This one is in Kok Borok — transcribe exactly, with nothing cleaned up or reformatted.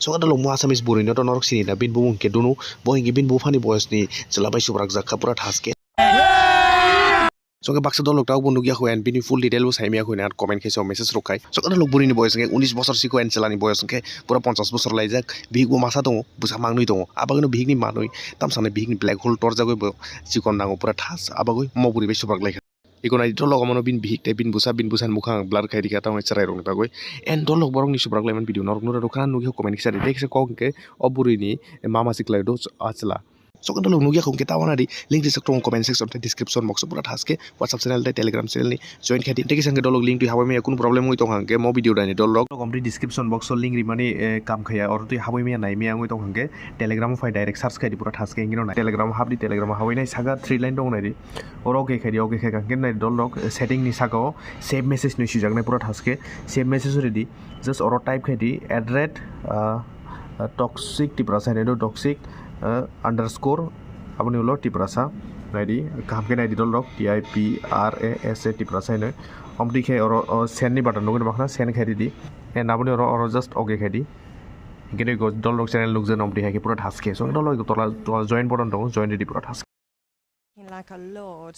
Chokdalok mo Assamese bwrwi no to norok sini na, bini bumung khe Dunu, bo hinkhe bini buphani boyos ni chwla bai subrak jak kha pura thas khe. Chokhe baksa dolok tabuk bo nukya kho, and bini full detail bo saimaya kho, and comment khe se message rok khai. Chokdalok bwrwi ni boyos hinkhe unis bosor si kho, and chwla ni boyos hinkhe pura ponchas bosor laijak, bihik bo masa tongo, bwsa mangnwi tongo, abagwino bihik ni manwi tamsani bihik ni black hole torjagwi bo chikon nango pura thas, abagwi mo bwrwi bai subrak lai kha. Iko nai dolok omono bini bihik tei bini bwsa, bini bwsani mukhang blur khai rikha tamo chwrai rokni bagwi. And dolok borokni subrak laiman video norok nura rwkha nukya comment kisa di. Tei kisa kok hinkhe o bwrwini mama siklai do achwla. Sokhe dolok nukya khong khe tabana di link rijak tongo comment section tei description box o pura thas khe WhatsApp channel tei Telegram channel ni join khai di. Tei kisa hinkhe dolok link twi habai maya kunu problem wngwi tong hang khe mo video daini dolok. Dolok omri description box o link rimani, eh, kam khaya oro twi habai maya nai maya wngwi tong hang khe Telegram o phai direct search khai di pura thas khe hinkhe no nai. Telegram o hap di, Telegram o habai nai saka three line dong nai di. Oro okay khai di, okay khai kha. Hingke nai dolrok, eh, setting ni saka o save message ni swijak nai pura thas khe save message o ridi. Just oro type khai di at rate, ah, ah, toxic Tiprasa hinwi do, toxic, ah, underscore aboni ulo Tiprasa. Nai di, kaham khe nai di dolrok, T I P R A S A Tiprasa hinwi. Omtwi khe oro, o, send ni button nugwi bakha, send khai ridi. And aboni oro, oro just okay khai di. Hingke nai go dolrok channel nukjak nai omtwi hai khe pura thas khe. So, dolrok tola, tola join button tongo, join ridi pura thas khe. Like a lord.